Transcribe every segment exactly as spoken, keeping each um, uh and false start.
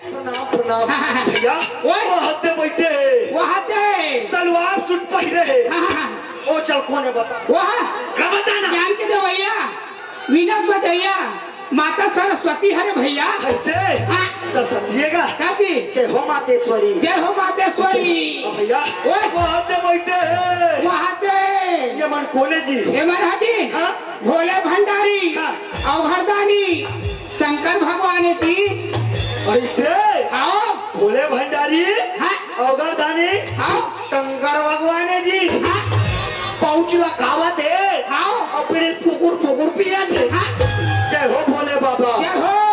प्रणाम, प्रणाम। हाँ, हाँ, हाँ। भैया, ओए। वो हत्ते बैठे हे। वो हत्ते। सलवार सूट पहिरे हे। हाँ, हाँ, हाँ। ओ चल, कोन हे बता। वो हाँ। ना बता ना। ज्ञान के देवैया, वीणा बजैया, माता सरस्वती हरे भैया। अइसे? हाँ। सरस्वती हे का? का जी? जय हो मातेश्वरी। जय हो मातेश्वरी। ओ भैया, ओए। वो हत्ते बैठे हे। वो हत्ते। ये मन कोन हे जी? ये मन हा जी? हाँ। भोले भंडारी, हाँ। अवघरदानी, शंकर भगवान जी। अइसे? हाँ। भोले भंडारी, हाँ। अवघरदानी, हाँ। शंकर भगवान जी। हाँ। पाउच ला खावत हे, हाँ। अउ बीड़ी फुकुर फुकुर पियत हे। हाँ। जय हो भोले बाबा। जय हो।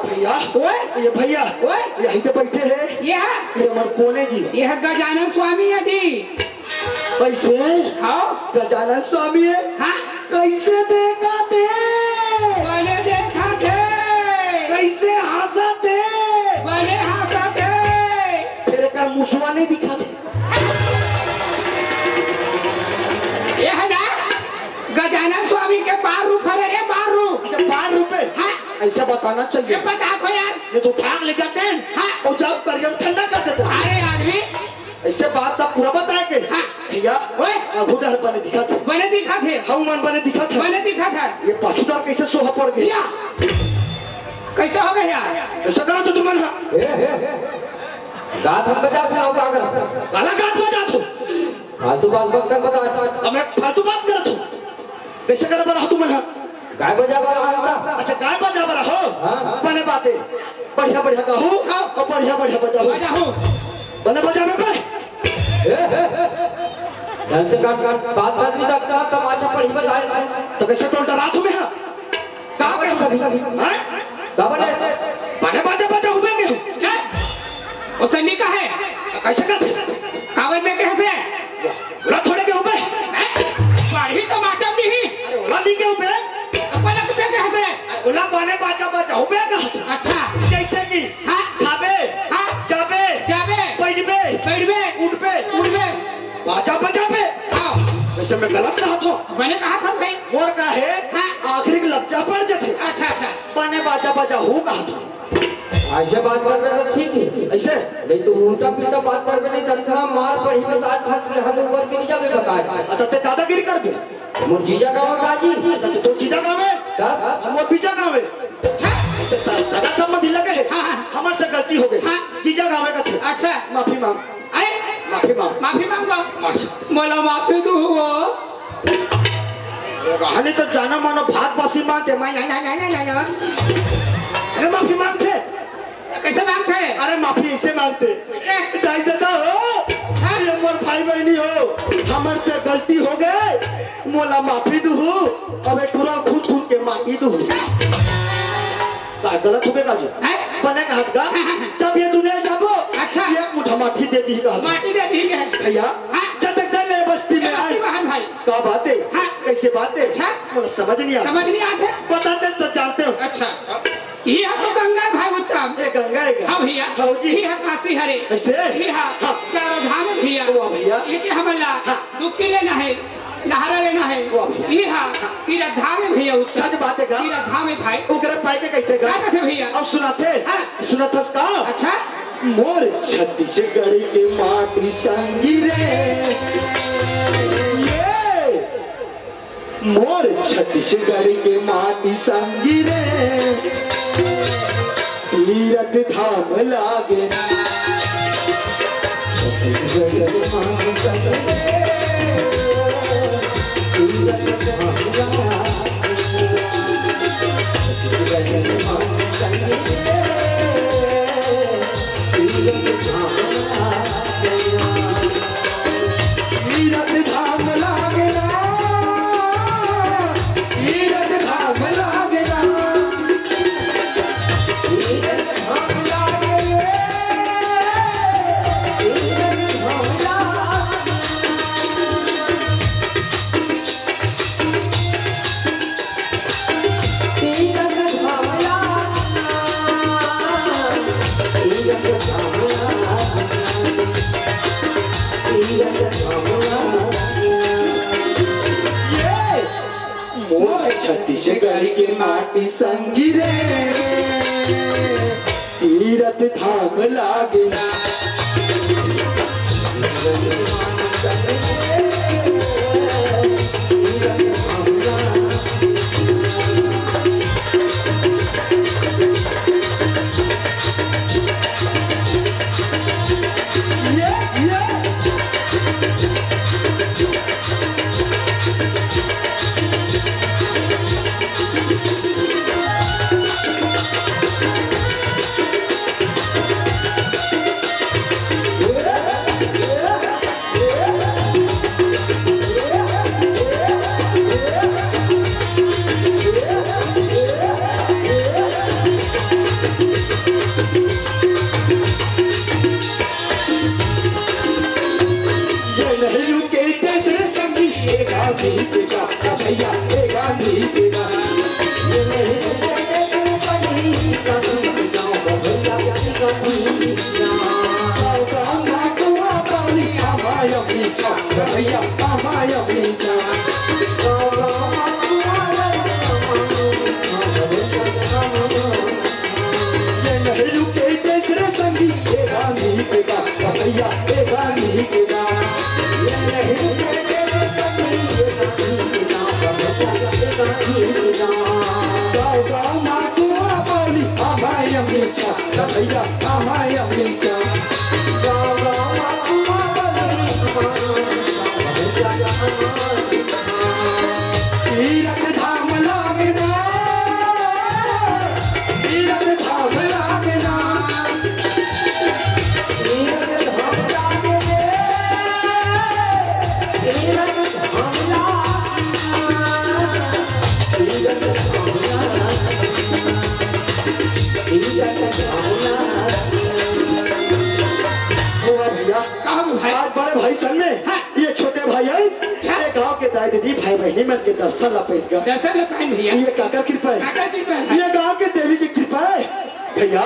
भैया, ओए। ये भैया, ओए। यही तो बैठे हे। ये? ये मन कोन हे जी? ये गजानन स्वामी हे जी। कइसे? हाँ। गजानन स्वामी हे? हाँ। कइसे देखत हे? बने देखत हे। कइसे हँसत हे? बने हँसत हे। फेर एकर मुसवा नइ दिखत हे। ये हे ना, गजानन स्वामी के बार रूप हरे रे, बार रूप। अच्छा, बार रूप हे? हाँ। अइसे बताना चाहिए। ये बता दो यार। ये तो उठा के ले जाते हैं। हाँ। अउ जब करिया ठंडा कर देते हैं। अरे आदमी, अइसे बात त पूरा बताए के। हाँ। भैया, ओए। आगू डहर बने दिखत हे। बने दिखत हे। हऊ मन बने दिखत हे। बने दिखत हे। ये पाछू डहर कइसे सोहा पड़ गे? या। कइसे हो गे यार? अइसे करा तो तुमन हा। ए, ए, गात हम बजात हन, अउ का करत? काला गात बजात हो। फालतू बात मत कर, बता। अब मैं फालतू बात करत हूँ। कइसे करे बर हव तुमन हा? गाय बजाय बर हव ना? अच्छा, गाय बजाय बर हव? हाँ। बने बात हे। बढ़िया बढ़िया गाहू हाँ। अउ बढ़िया बढ़िया बजाहू। बजाहू। बने बजाबे बे। ए, ए, ढंग से कर, कर, बात बात नहीं करता, तमाचा पड़ी बजाए। त कइसे तोला डरात हूँ मैं हा? का कहे? हाँ? का बने? बने बाजा बजाहू मैं कहे हूँ। क्या? ओ सन्नी का हे? कइसे करथे? काबर में कहे से? ओला थोड़े केहेंव बे। हैं? पढ़ही तो माचम नहीं। अरे ओला नहीं केहेंव बे। अपन लग पे कहे से? अरे ओला बने बाजा बजाहू बे का। अच्छा। जइसे कि हाँ। खाबे, हाँ। जाबे, जाबे। बइठबे, बइठबे। उठबे, उठबे। बाजा बजाबे। हाँ। अइसे मैं गलत कहत हूँ। बने कहत हन भाई। मोर का हे, हाँ। आखिरी के लफ्जा पड़ जाथे। अच्छा, अच्छा। बने बाजा बजाहू कहत हूँ। अइसे बात करबे त ठीक हे। अइसे? नहीं तो उल्टा पुल्टा बात करबे नहीं त अतना मार पड़ही बता था कि हम ऊपर के नहीं जाबे बता। अ, त तें दादागिरी करबे? मोर जीजा गाँव का जी। अ, त तोर जीजा गाँव हे? का? मोर बीजा गाँव हे। अच्छा। अइसे स-, सगा संबंधी लगे हे। हाँ, हाँ। हमर से गलती हो गे। हाँ। जीजा गाँव हे कथे। अच्छा। माफी मांग। अरे? माफी मांग। माफी मांग बा। माफी। मोला माफी दू हो। वो कहानी तो जाना मानो भाग बासी मांगथे, मैं नहीं, नहीं, नहीं, नहीं, नहीं, नहीं। अरे माफी मांगथे। कइसे मांगथे? अरे माफी अइसे मांगथे। कैसे? दाई ददा हो, हाँ? ये मोर भाई बहिनी हो, हमर से गलती हो गे, मोला माफी दुहू, अब एक टुरा खुद खुद के माफी दुहू। का गलत होबे का जो? हैं? बने कहत का? जब ये दुनिया जाबो, अच्छा। एक मुठा माटी दे दी कहत। माटी दे दी है। भैया, हाँ। जब तक दे ले बस्ती में बस्ती आए। में है भाई। का बात हे? हाँ। कइसे बात हे? अच्छा। मोला समझ नहीं आता। समझ नहीं आथे। बताते तो जानते हो। अच्छा। ये तो गंगा है भाई उत्तम। ये गंगा है क्या? हाँ भैया। हाँ जी। ये है काशी हरे। अइसे? ये है हाँ। चारों धाम है भैया। वाह भैया। ये के हमला हाँ। डुबकी लेना है। नहारा लेना है। वाह भैया। ये हा, तीरथ धाम है भैया उसका। सच बात है का? तीरथ धाम है भाई। ओकरे पाए के कइसे का? का कथे भैया? अब सुनाथे? हाँ। सुनाथस का? अच्छा। मोर छत्तीसगढ़ के माटी संगी रे। ये मोर छत्तीसगढ़ के माटी संगी रे। तीरथ धाम लागे। तीरथ धाम लागना, तीरथ धाम लागना। मोर छत्तीसगढ़ के माटी संगी रे, तीरथ धाम लागे। ये, ये। ये नहीं रुके कैसे रे संगी, ये गांधी के का भैया, ये गांधी के का। ये नहीं रुके कैसे रे संगी, गांधी के का भैया, गांधी के का। गांव गांव मा कुआं पानी, हमाय पीछा, भैया, हमाय पीछा। गांव गांव मा कुआं पानी, हमाय पीछा, भैया, हमाय पीछा। ये नहीं रुके कैसे रे संगी, ये गांधी के का, भैया, ये गांधी के का। ये नहीं रुके कैसे रे संगी, ये गांधी के का, भैया, ये गांधी के का। गांव गांव मा कुआं पानी, हमाय पीछा, भैया, हमाय पीछा। गांव गांव मा कुआं पानी, हमाय पीछा, भैया, हमाय पीछा। तीरथ धाम लागना, तीरथ धाम लागना, तीरथ धाम लागना, तीरथ धाम लागना, तीरथ धाम लागना, तीरथ धाम लागना। वाह भैया, का हो भाई? आज बड़े भाई संग में हाँ। ये छोटे भाई आइस, हाँ। ये गांव के दाई दीदी भाई बहिनी मन के दर्शन ला पाइस गा। दर्शन ला पाइन भैया। ये काकर कृपा हे? काकर कृपा हे? ये गांव के देवी के कृपा हे भैया।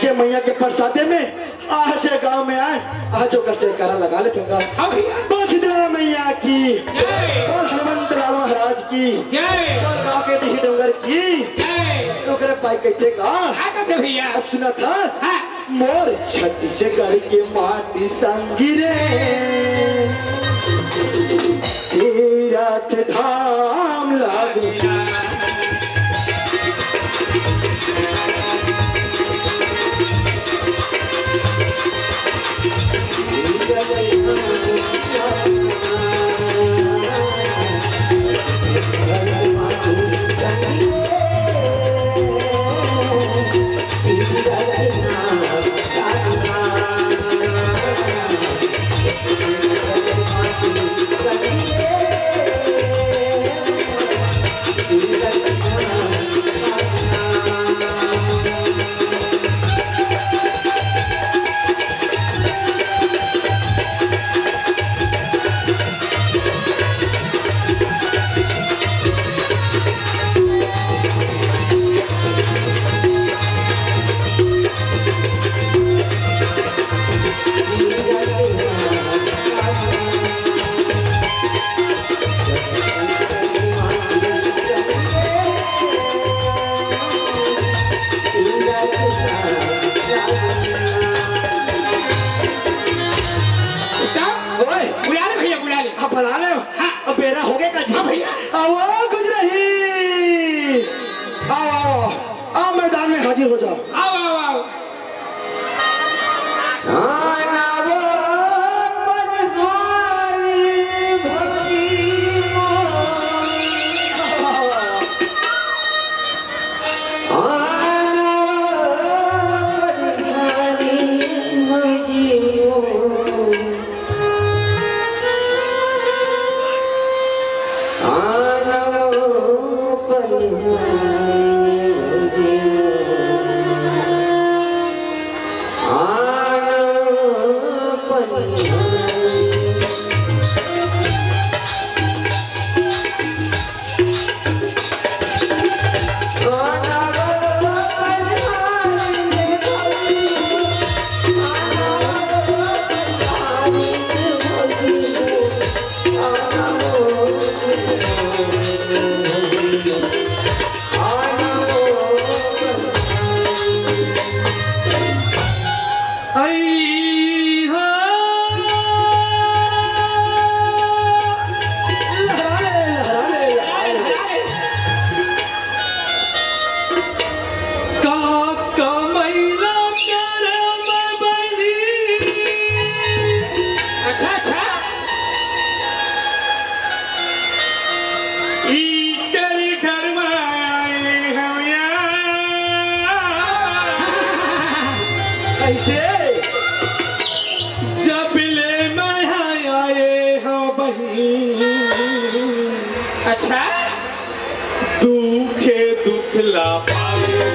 जे मैया के प्रसादे में आज ये गांव में आए, आज ओकर जयकारा लगा लेथन गा। हाँ भैया। बोल शीतला मैया की, जय। बोल हनुमंत लाल महाराज की, जय। बोल गांव के डीह डोंगर की, जय। ओकरे पाई कहिथे का? का कहिथे भैया? सुनत हस? हाँ। मोर छत्तीसगढ़ के माटी संगी रे, तीरथ धाम लागे। ओए, बुला ले भैया, बुला ले। हाँ, बुला ले। हाँ। अब बेरा हो गया का जी? हाँ भैया। आओ, गुजराही। आओ, आओ, आओ। आओ, मैदान में हाजिर हो जाओ। आओ, आओ, आओ। अच्छा, दुखे दुख ला पावे।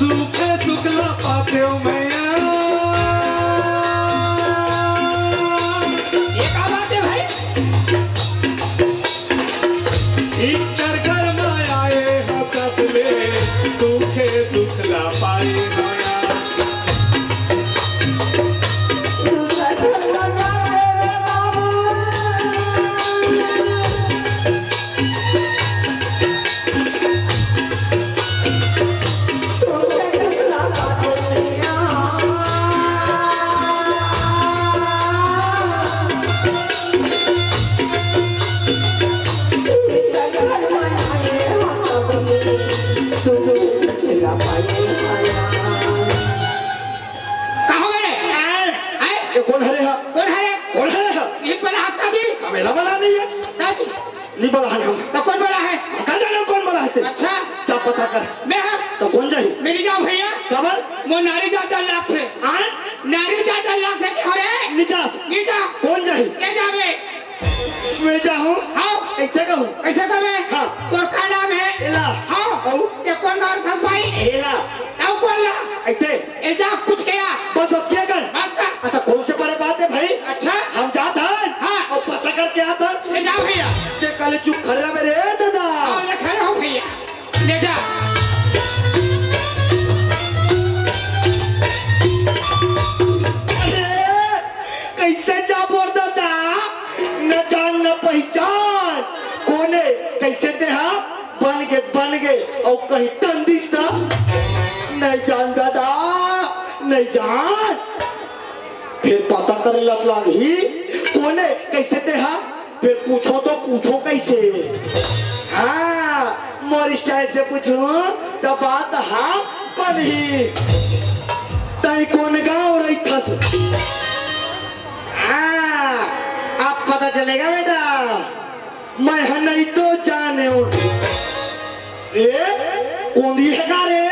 सुख सुख ला पातेव मैया। ये का बात है भाई? इकर घर में आए हो तब ले, दुखे दुख ला पाए हो। कहाँ गए? आए। आए? ये कोन हरे हा? कोन हरे? कोन हरे हा? एक बला हंसता जी। हम एला बला नहीं है। नहीं। नहीं बला है हम। तो कोन बला है? हम का जाने कोन बला है ते? अच्छा। जा पता कर। मैं हाँ। तो कोन जाही? मेरी जाओ भैया। काबर? मोर नारी जात डर लागथे। आए? नारी जात डर लागथे कि हरे? निजास। निजा। कोन जाही? ले जावे। मैं जाहूँ। हाँ। ऐसे कहूँ। ऐसे कहवे। हाँ। तोर का नाम है? एला। हाँ। अउ? ये कोन गाँव खस भाई? एला। नाम कोन ला? ऐसे। ए जा, पूछ के आ। बस अब क्या कर? बस कर। अच्छा, कौन से बड़े बात है भाई? अच्छा। हम जात हन। हाँ। अउ पता करके आत हन। ले जा भैया। ते कल चुप खड़े रह रे दादा। हाँ, ले खड़े हो भैया। ले जा। अरे, कैसे जाबो दादा? न जान न पहचान। कोने? कैसे ते हा? बन गे, बन गे, अउ कहीं तंदिस त? नहीं जान दादा, नहीं जान। फिर पता करे लत लागही, कोने, कैसे ते हा? फिर पूछो तो पूछो कैसे? हाँ, मोर style से पूछूं त बात हा बनही। तई कोन गाँव रहिथस? हाँ, अब पता चलेगा बेटा। मैं ह नहीं तो जानेव। ए, कोंदी हे का रे?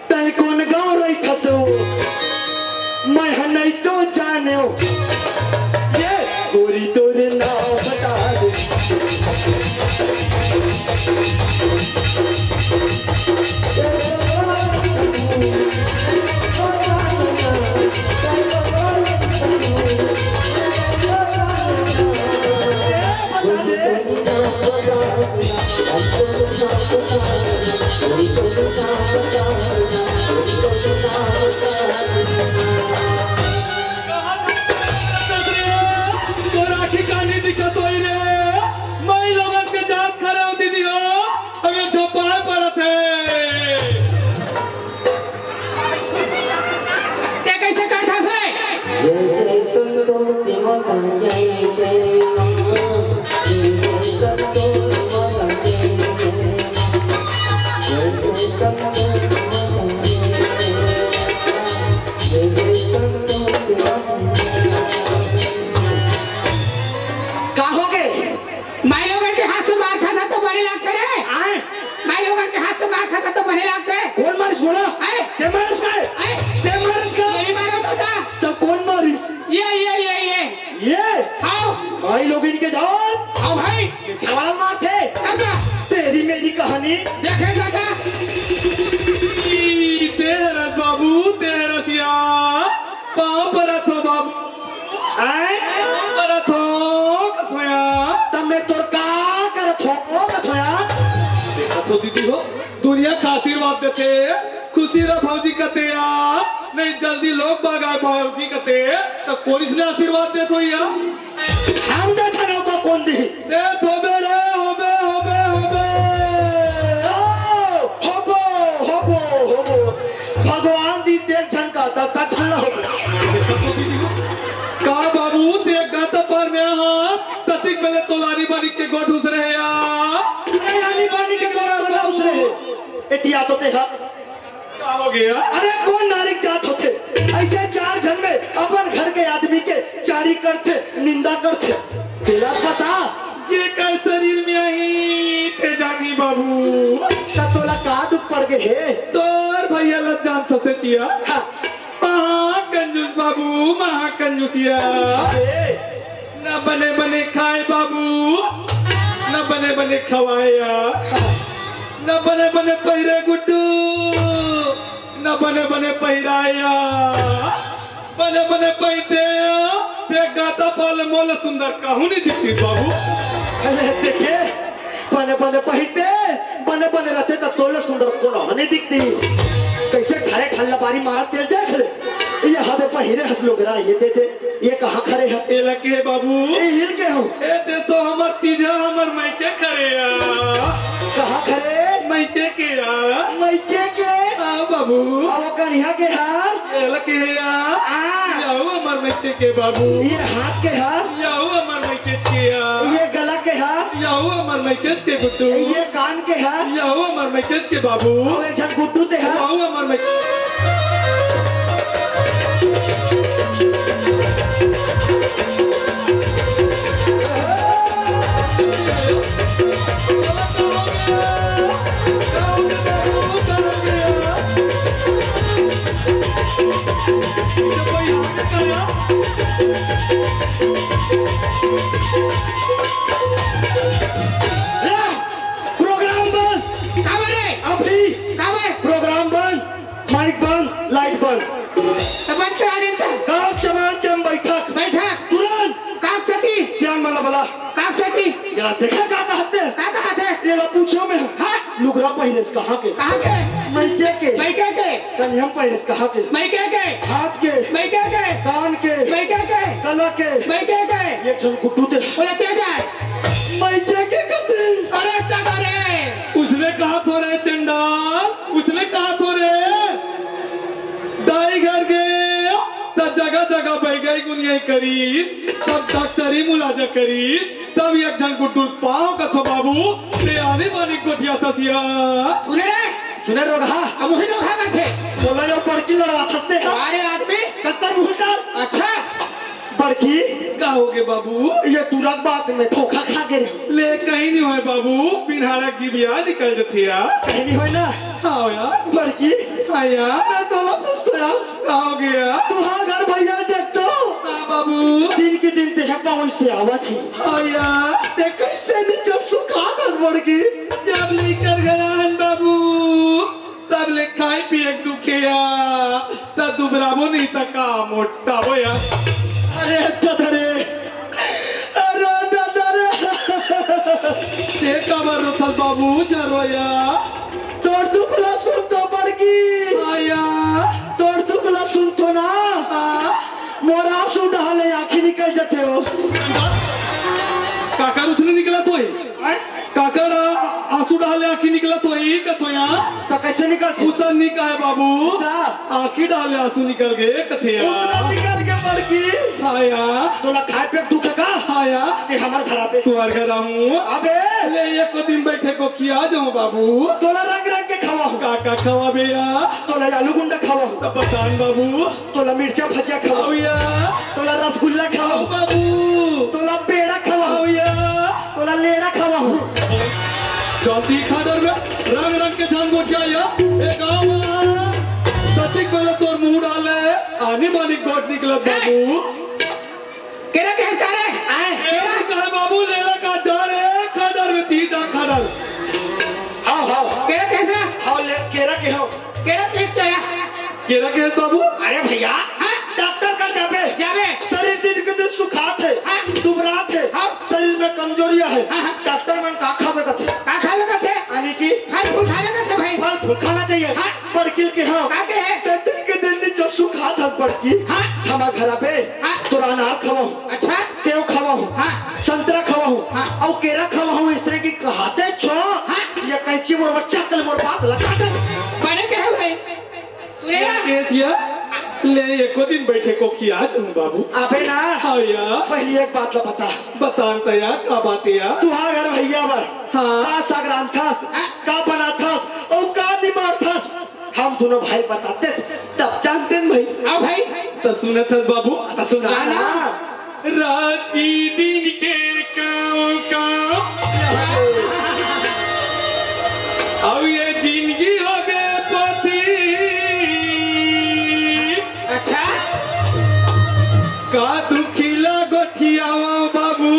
तैं कोन गाँव रहिथस ओ? मैं ह नहीं तो जानेव। ये गोरी तोर नाव बता दे। तोर आँखी कानी दिखत होही रे, माई लोगन के जात खराब दीदी हो। अबे झोपाए परत हे। ते कैसे करथस रे? जय जय संतोषी माता, जय जय माँ। जय जय संतोषी माता, जय जय माँ। जय जय संतोषी माता, जय जय माँ। जय जय संतोषी माता, जय जय माँ। का होगे? माई लोगन के हाथ से मार खाता तो बने लागथे रे। आय। माई लोगन के हाथ से मार खाता तो बने लागथे। कोन मारिस बोला? आय। ते मारिस का? आय। ते मारिस का? मेरी मारो तो था। तो कोन मारिस? ये, ये, ये, ये। ये? हाँ। माई लोगन के जात? हाँ भाई। ये छवाल मारथे। दादा। तेरी मेरी कहानी। देखे दादा। ई, तेरस बाबू, तेरस या। पाँव परत हो बाबू। आय? परत हो कथोया। त मैं तोर का करत हो कथोया? देखत हो दीदी हो, दुनिया का आशीर्वाद देथे, खुशी रह भौजी कथे या, नहीं जल्दी लोग बाग आए भौजी कथे, त कोन इसने आशीर्वाद देत होही या? हम देथन का कोन दिही? देत होबे रे, होबे, होबे। को दूसरे या। अरे, आनी बानी के कौन बंदा दूसरे हे? एतिया तो तेहा। का हो गया? अरे, कौन नारी के जात होथे? अइसे चार झन में अपन घर के आदमी के चारी करथे, निंदा करथे। तेला पता? जेकर शरीर में आही, ते जानी बाबू। त तोला का दुख पड़ गे हे? तोर भैया ल जान ससे चिया। हाँ। महाकंजूस बाबू, महाकंजूसिया। ए। न बने बने खाए बाबू, न बने बने खवाए या, न बने बने पहिरे गुड्डू, न बने बने पहिराए या, बने बने पहिरते या, पे गाता पाले मोले सुंदर कहूँ नहीं दिखती बाबू। अरे देखे, बने बने पहिरते, बने बने रहते त तोले सुंदर कोनो ह नहीं दिखती। कैसे घरे ठल्ला बारी मारा तेल देख ले। ये हदे पहिरे हस लोग रा, ये दे दे। ये कहाँ खड़े हैं? एला के बाबू? ए हिल के हो। ए दे तो हमर तीजा, हमर मायके खड़े या। कहाँ खड़े? मायके के या। मायके के? हाँ बाबू। अब कनिया के हा? एला के या। आ। याओ हमर मायके के बाबू। ये हाथ के हा? याओ हमर मायके के या। ये गला के हा? याओ हमर मायके के गुड्डू। ये कान के हा? याओ हमर मायके के बाबू। और एक झन गुड्डू ते हा? याओ हमर मायके। प्रोग्राम बंद। काबर रे? अभी काबर? प्रोग्राम बंद, माइक बंद, लाइट बंद। त बंद करा दे त। गाँव चमार चम बैठक। बैठक। तुरंत। काक सती। सियान वाला बला। काक सती। जरा देखा का कहते? का कहते? ये ला पूछो मैं। हाँ। लुगरा पहिरेस कहाँ के? कहाँ के? मायके के। मायके के। कनिया पहिरेस कहाँ के? मायके के। हाथ के। मायके के। कान के। मायके के। गला के। मायके के। एक झन गुड्डू ते। बोला तेज है। मायके के कते। अरे टगरे। उसने कहा थोरे चंडाल, उसने कहा थोरे दाई घर के, त जगह जगह बैगई गुनिया करीस, तब डॉक्टरी मुलाजा करीस, तब एक झन गुड्डू पाँव कथो बाबू, ते आनी बानी गोठिया ससिया। सुने रे। सुने रोगहा। अब वही रोगहा करथे। बोला यो पड़की लड़वा थसते हा। अरे आदमी। कत्तर मुहूर्त। अच्छा। बड़की। का हो गे बाबू? ये तुरक बात में धोखा खा गे रहे। ले कहीं नहीं होय बाबू, पिन्हारा की बिया निकल जथे या। कहीं नहीं होय ना? हाँ या। बड़की। हाँ या। मैं तोला पूछतो या। का हो गया? तुहार घर भैया देख तो। हाँ बाबू। दिन के दिन तेहा पावन से आवत ही। हाँ या। ते कैसे निजर सुखा दस बड़की? जब लेकर गया हन बाबू, तब ले खाए पिए के दुखे या, त दुबराबो नहीं त का मोटाबो या। अरे दादा रे, अरे दादा रे। ते काबर रोथस बाबू, जरो या। तोर दुख ला सुनतो बड़की। हाँ या। तोर दुख ला सुनतो ना। हाँ। मोर आंसू डहाले आँखी निकल जथे हो। काकर उसने निकलत होही? हैं? काकर आ-, आंसू डहाले आँखी निकलत होही, कथो या? त कैसे निकलथे? उसन नी कहे बाबू। का? आँखी डहाले आंसू निकल गे, कथे या। उसने निकल गे बड़की। हाँ या। तोला खाए पे दुख का? हाँ या। ते हमर घर आबे। तुहर घर आहूँ। अबे। ले एको दिन बैठे को खिया जाऊँ बाबू। तोला रंग रंग के खवाहूँ। का का खवाबे या? तोला आलू गुंडा खवाहूँ। तब बतान बाबू। तोला मिर्चा भजिया खवाहूँ। आओ या। तोला रसगुल्ला खवाहूँ। आओ बाबू। तोला पेड़ा खवाहूँ। आओ या। तोला लेड़ा खवाहूँ। जाती खादर में रंग रंग के झन गोठिया या। ए गाँव में सतीक बेला तोर मुँह डाले, आनी बानी गोठ निकलत बाबू। केरा कहे सारे? आए। केरा कहे बाबू, लेला का जा रे, खादर में तीन डाक खादर। हाव, हाव। केरा कहे सा? हाव, ले, केरा के हो। केरा कहे सा या? केरा कहे बाबू? अरे भैया, हाँ? डॉक्टर कर जाबे। जाबे। शरीर दिन के दिन सुखात हे, हाँ? दुबरात हे, हाँ? शरीर में कमजोरी हे। हाँ, हाँ। डॉक्टर मन का खाबे कथे? का खाबे कथे? यानी कि फल फूल खाबे कथे भाई। फल फूल खाना चाहिए। हाँ। बड़की के हाँ। का के हे? ते दिन के दिन नी जसु खात हस बड़की। हाँ। हमर घर आबे, हाँ। तोला अनार खवाहूँ। अच्छा। सेव खवाहूँ। हाँ। संतरा खवाहूँ। हाँ। अउ केरा खवाहूँ, इसने की कहते छो। हाँ। ये कैंची मोर बच्चा कल मोर बात लगा दे। बने के हे भाई? सुने ना? केस ये? ले एको दिन बइठे कोखिया जाहूं बाबू। अबे ना। हाँ या। पहिली एक बात ला बता। बता न त या, का बात या? तुंहर घर भइया बर हाँ। का साग रांधथस, का बनाथस, अउ का निमारथस, हम दूनों भाई बतातेस, तब जानतेन भई। हाँ भई। त सुनत हस बाबू? त सुना ना। राती दिन के काम काम, अउ ये जिनगी होगे पति। अच्छा। का दुखिला गोठियावा बाबू।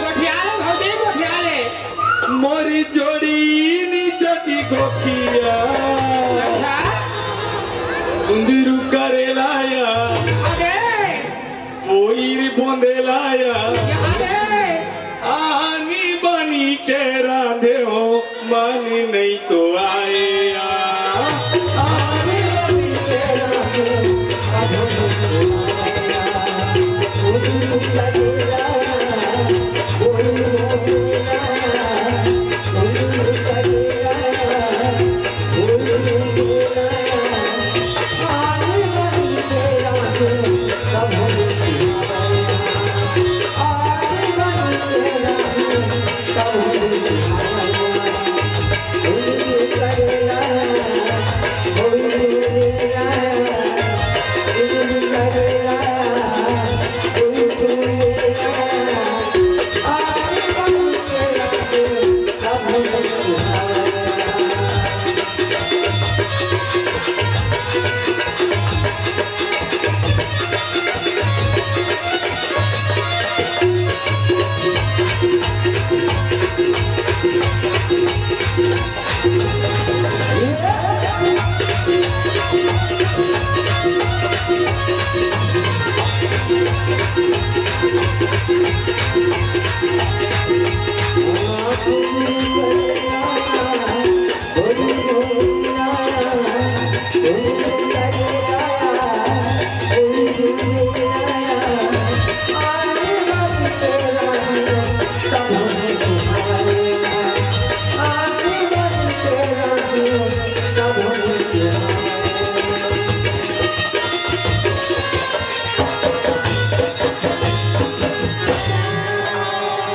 गोठिया ले भौजी, गोठिया ले। मोरी जोड़ी नी चटी गोठिया। अच्छा। उंदिरू करेला या। अरे। कोइर बोंदेला या। अरे। आनी बानी के रांधे हो, मन नहीं तो आए या। आनी बानी के रांधे हो,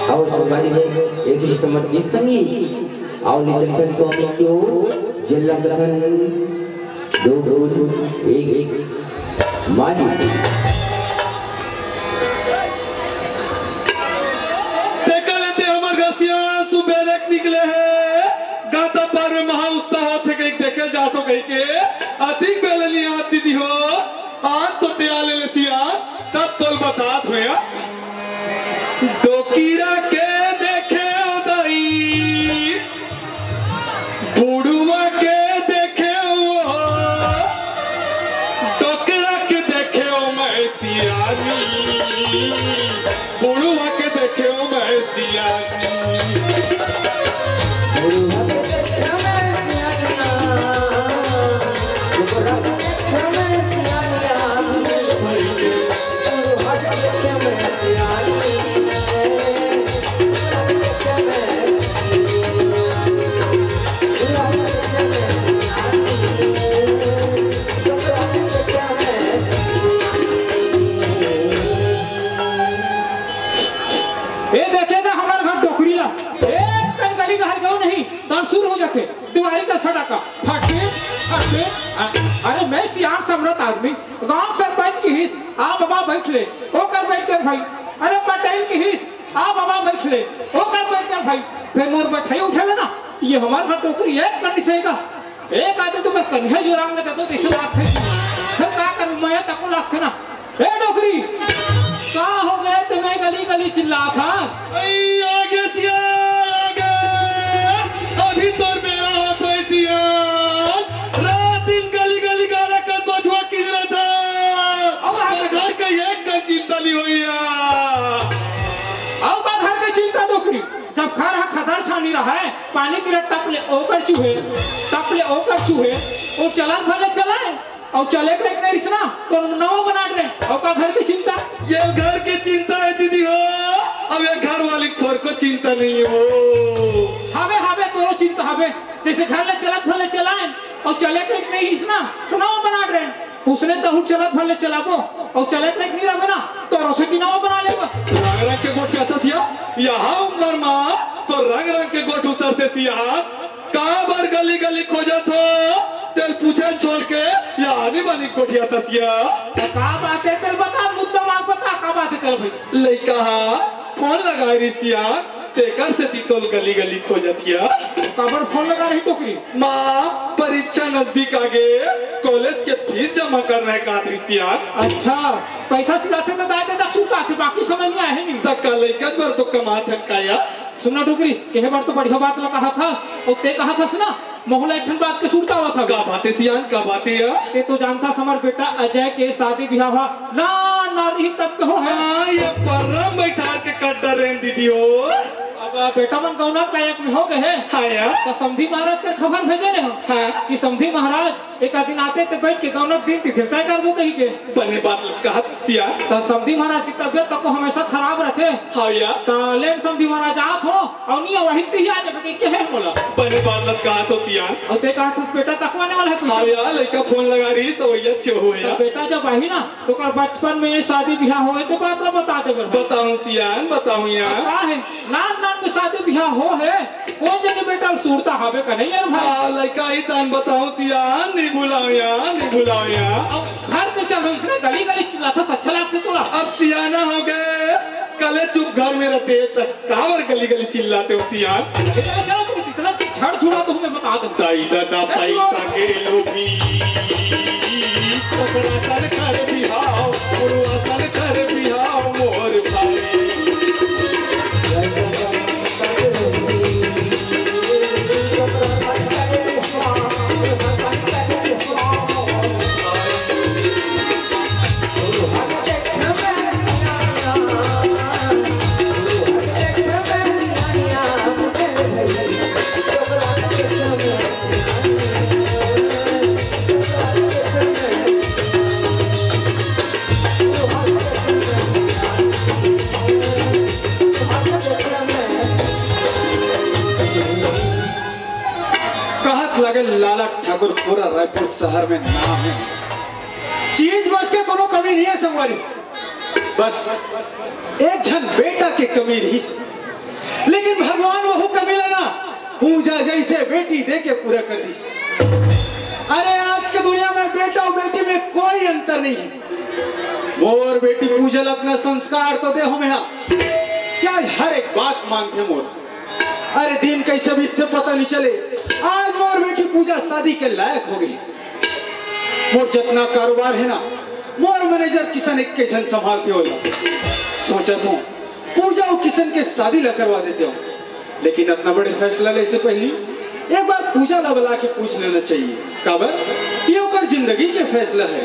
अउ संगवारी हो, एक दूसरे समझ के संगी, अउ ले चलथन स्वामी के ओर, जेला कथन दो ढोल, एक, एक, माली। तेकर ले ते हमर घर सियान सुबेरे के निकले हे, गाता पार में महा उत्साह होथे कहिके देखे जाथो कहिके, अतिक बेले नइ आत दीदी हो, आन तो ते आ ले ले सियान, तब तोल बतात होया। डोकरा के देखे ओ दाई, बुढ़वा के देखे ओ, डोकरा के देखे ओ मैं सियानी, बुढ़वा के देखे ओ मैं सियानी। बुढ़वा के देखे ओ मैं सियानी, बुढ़वा के देखे ओ मैं सियानी। ए, देखे ना हमर घर डोकरी ला, एक कन गली डहर गयो नहीं, तहां शुरू हो जाथे। दिवाली का फटाका, फटके, फटके। अ-, अरे, मैं सियान समरथ आदमी, गांव सरपंच किहिस, आ बबा बइठ ले, ओकर बइठ के भाई। अरे, पटेल किहिस, आ बबा बइठ ले, ओकर बइठ के भाई। फेर मोर बइठई उठे ले ना, ये हमर घर डोकरी एक कन निसेगा। एक आदमी तो मैं कन्हे जुराम में देतो, जैसे लागथे। फेर का करूं, मैं तको लागथे ना। ए डोकरी, का हो गए तुम्हें गली गली चिल्लात हस? अई, आगे सियान, आगे। अभी तोर बेरा होत हे सियान। रात दिन गली गली गाला कन बछवा किंजरत हे। अब आ तोर घर के एक कन चिंता नइ होइया। अउ का घर के चिंता डोकरी? जब घर ह खदर छानी रहय, पानी गिरत टप ले ओकर चूहे, टप ले ओकर चूहे, ओ चलन भले चलाय, अउ चले के नहीं रिसना, तो नवा बना दे, अउ का घर के चिंता? ये घर के चिंता हे दीदी हो, अब ये घर वाली थोर को चिंता नहीं हे वो। हवे, हवे, तोरो चिंता हवे, जैसे घर ले चलत भले चलाय, अउ चले के नहीं रिसना, तो नवा बना दे। उसने तहूँ चलत भर ले चलाबो, अउ चलत लायक नइ रहबे ना, तो रोसे की नवा बना लेबा। रंग रंग के गोठ चाहत हस या, यहाँ उमर मा तो रंग रंग के गोठ उसरथे सियान। काबर गली गली खोजत हो, तेल पूछे छोड़ के, या आनी बानी गोठियाथस या। त का बात हे, तेल बता, मुद्दा मा बता, का बात हे तेल भाई? लइका हा फोन लगाए रिहिस या, तेकर सेती तोल गली गली खोजत या। काबर फोन लगा रही टोकरी? माँ, परीक्षा नजदीक आगे, कॉलेज के फीस जमा करना हे काहत रिहिस या। अच्छा, पैसा सिराथे त दाय दे दा, सुनता थे, बाकी समझ में आहे नहीं। त का लइका बर तो कमात हस का या? सुन ना टोकरी, केहे बर तो बढ़िया बात ला कहाथस, अउ ते कहाथस ना, महू ला एक ठन बात के सुरता आवत हवे। का बात हे सियान, का बात हे या? ते तो जानथस हमर बेटा अजय के शादी बिहाव हा ना, ना रही तब के हो हे। हाँ, ये पर्रा म बइठार के कट डरेन दीदी हो। अब बेटा मन गौना के लायक में हो गे हे। हाँ या। त समधी महाराज के खबर भेजे रहे हो हाँ। कि समधी महाराज एक आध दिन आते ते बइठ के गौना के दिन तिथि तय करबो कहिके। बने बात ल कहाथस सियान। त समधी महाराज के तबियत तको हमेशा खराब रहिथे। हाँ या। त लेन समधी महाराज आप हो, अउ नइ आवही त ही आ जाबे कहिके हे मोला। बने बात ल कहाथस सियान। अउ ते कहाथस बेटा तकवाने वाला हे कुछ। हाँ या, लइका फोन लगा रहिस, त वही अच्छे होय त या। बेटा जब आही ना, त ओकर बचपन में शादी बिहाव होय ते बात ल बता दे बर। बताहूँ सियान, बताहूँ या। का हे? नान नान में शादी बिहाव हो हे, कोन जनी बेटा ल सुरता हवे का नहीं यार भाई? हाँ, लइका ही तान बताहूँ सियान, नइ भुलाव या, नइ भुलाव या। अउ घर के चल रहिस ना, गली गली चिल्लाथस, अच्छा लागथे तोला? अब सियाना हो गे, कले चुप घर में रहिते, त काबर गली गली चिल्लाते हो सियान? अरे चलो, चलो, तुम इतना झड़ झुड़ा तो मैं बता दूं। दाई ददा पैसा के लोभी, ओकरा सन कर बिहाव, ओकरा सन कर बिहाव मोर भाई। कहत लगे लाला ठाकुर पूरा रायपुर शहर में नाम हे। चीज बस के कोनो कमी नहीं हे संगवारी, बस एक झन बेटा के कमी रहिस, लेकिन भगवान वहू कमी ला ना पूजा जैसे बेटी दे के पूरा कर दिस। अरे आज के दुनिया में बेटा अउ बेटी में कोई अंतर नहीं हे। मोर बेटी पूजा ला अतना संस्कार तो दे हों मैं हा, कि आज हर एक बात मानथे मोर। अरे दिन कइसे बीतथे पता नइ चले। आज मोर बेटी पूजा शादी के लायक हो गे। मोर जतना कारोबार हे ना, मोर मैनेजर किशन एक्के झन संभालथे ओला। सोचत हों पूजा अउ किशन के शादी ला करवा देते हों, लेकिन अतना बड़े फैसला ले से पहिली एक बार पूजा ला बला के पूछ लेना चाहिए, काबर ये ओकर जिंदगी के फैसला हे।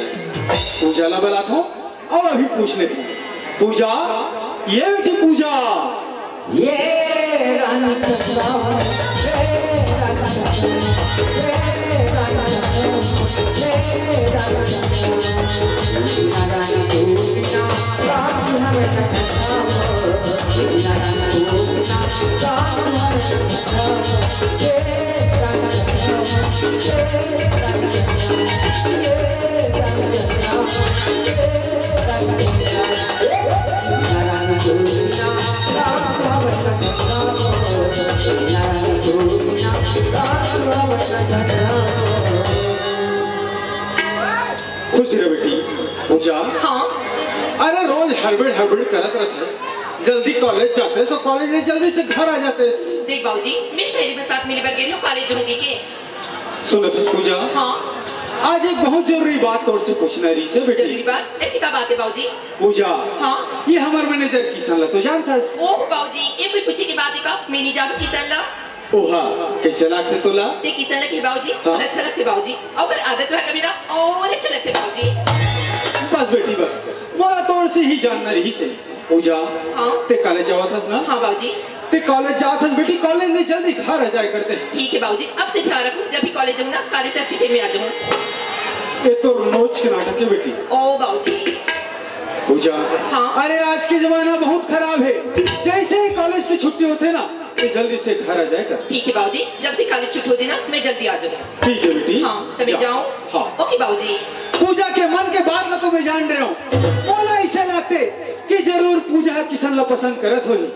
पूजा ला बलात हों, अब अभी पूछ लेते हैं। पूजा, ये बेटी पूजा। ये रानी पूजा, ये रानी पूजा, ये रानी पूजा, ये रानी पूजा। रानी पूजा, राम हमें रानी पूजा, राम हमें खुश रह बेटी। पूजा। हाँ। अरे रोज हड़बड़ हड़बड़ करत रहथस, जल्दी कॉलेज जातेस अउ कॉलेज ले जल्दी से घर आ जातेस। देख बाबूजी, मैं सहेली के साथ मिले बर गे रहेंव, कॉलेज जाहूं के। सुनत हस पूजा? हाँ। आज एक बहुत जरूरी बात तोर से पूछना रहिसे बेटी। जरूरी बात? ऐसी का बात हे बाबूजी? पूजा। हाँ। ये हमर मैनेजर किशन ला तो जानथस? ओह बाबूजी, ये कोई पूछे के बात हे का? मैं नइ जानंव किशन ला। ओहा, कइसे लागथे तोला? ते किशन ला कहे बाबूजी, हाँ। अच्छा लगथे बाबूजी। अउ ओकर आदत ला कभी ना अउ अच्छा लगथे बाबूजी। बस बेटी बस, मोला तोर से ही जानना रहिसे। पूजा, हाँ। ते कॉलेज जावत हस ना? हाँ बाबूजी। ते कॉलेज जात हस बेटी, कॉलेज ले जल्दी घर आ जाए करते। ठीक हे बाबूजी, अब से ध्यान रखहूं, जब भी कॉलेज जाहूं ना, कॉलेज से अच्छे टाइम में आ जाहूं। ये तो नोच के नाटक हे बेटी। ओ बाबूजी। पूजा। हाँ। अरे आज के जमाना बहुत खराब हे, जैसे ही कॉलेज की छुट्टी होथे ना, ते जल्दी से घर आ जाए कर। ठीक हे बाबूजी, जब से कॉलेज छुट्टी होथे ना, मैं जल्दी आ जाहूं। ठीक हे बेटी। हाँ, तभी जाओ। हाँ। ओके बाबूजी। पूजा के मन के बात ला तो मैं जान रहे हूँ। मोला ऐसे लगते कि जरूर पूजा ह किशन ला पसंद करत होही,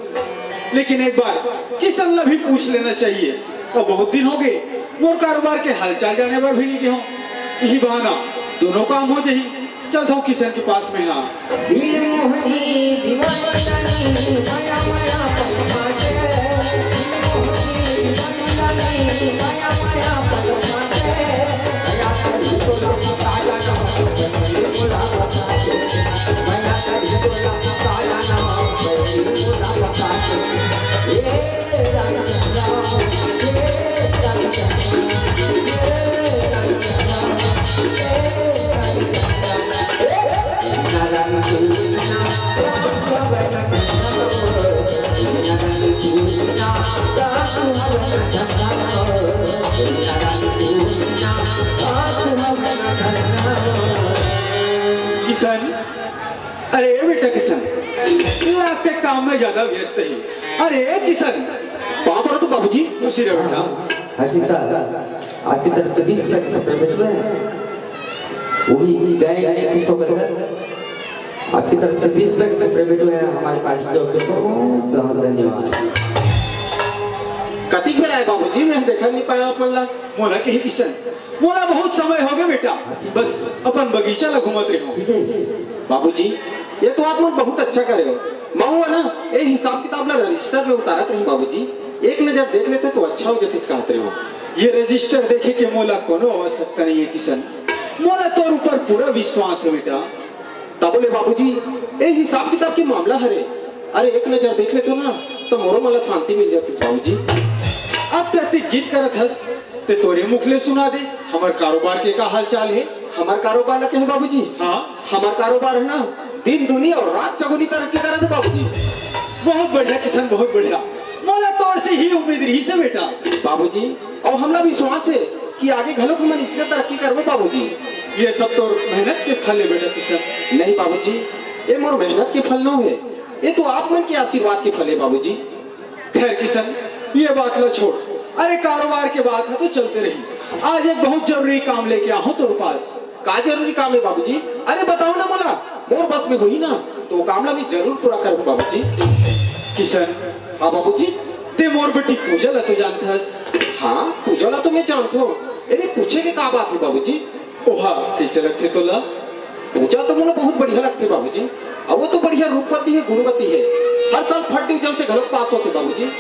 लेकिन एक बार किशन ला भी पूछ लेना चाहिए। अब बहुत दिन हो गए, मोर कारोबार के हालचाल जाने बर भी नहीं गए हूँ। यही बहाना दोनों काम हो जाही। चलता हूँ किशन के पास में। हाँ, किशन, अरे बेटा किशन, लगते काम में ज्यादा व्यस्त है। अरे किशन, पाँव पड़ो तो बाबूजी। खुशी रहो बेटा। हर्षिता, आपकी तरफ से बीस पैकेट कपड़े भेज रहे हैं, वो भी गाय गाय किसको कहकर आपकी तरफ से बीस पैकेट कपड़े भेज रहे हैं हमारी पार्टी के ओर से। बहुत बहुत धन्यवाद। कतिक बेर आए बाबूजी, मैं देखा नहीं पाया अपन ला। मोला कही किशन, मोला बहुत समय हो गया बेटा, बस अपन बगीचा ला घूमत रहे हूँ। ठीक है। बाबूजी, ये तो आप मन बहुत अच्छा करे हो। महू है ना, ये हिसाब किताब ला रजिस्टर में उतारत रही बाबूजी, एक नजर देख लेते तो अच्छा हो जातिस कहत रहे हो। ये रजिस्टर देखे के मोला कोनो आवश्यकता नहीं है किशन, मोला तोर ऊपर पूरा विश्वास है बेटा। तब ले बाबूजी, ए हिसाब किताब के मामला हरे, अरे एक नजर देख लेतो ना, तो मोरो मन ला शांति मिल जातिस बाबूजी। अब ते अतिक जिद करत हस, ते तोरे मुख ले सुना दे, हमर कारोबार के का हाल चाल हे? हमर कारोबार ला कहे बाबूजी? हाँ। हमर कारोबार है ना, दिन दुनी और रात चगुनी तरक्की करत हे बाबूजी। बहुत बढ़िया किशन, बहुत बढ़िया। मोला तोर से ही उम्मीद रही से बेटा। बाबूजी, और हमला विश्वास है कि आगे घलो हमन इसने तरक्की करबो बाबूजी। ये सब तो मेहनत के फल है बेटा किशन। नहीं बाबूजी, ये मोर मेहनत के फल नो है, ये तो आप मन के आशीर्वाद के फल है बाबूजी। खैर किशन, ये बात ला छोड़, अरे कारोबार के बात है तो चलते रही। आज एक बहुत जरूरी काम लेके आ हूँ तोर पास। का जरूरी काम है बाबूजी? अरे बताओ ना मोला, मोर बस में होही ना, तो वो काम ला मैं जरूर पूरा करबो बाबूजी। किशन। हाँ बाबूजी। ते मोर बेटी पूजा ला तो जानथस। हाँ, पूजा ला तो मैं जानत हूँ। अरे पूछे के का बात है बाबूजी? ओहा कैसे लगथे तोला? पूजा तो मोला बहुत बढ़िया लगथे बाबूजी। अब वो तो बढ़िया रूपवती है, गुणवती है, हर साल फर्स्ट डिवीजन से घलोक पास होथे बाबूजी।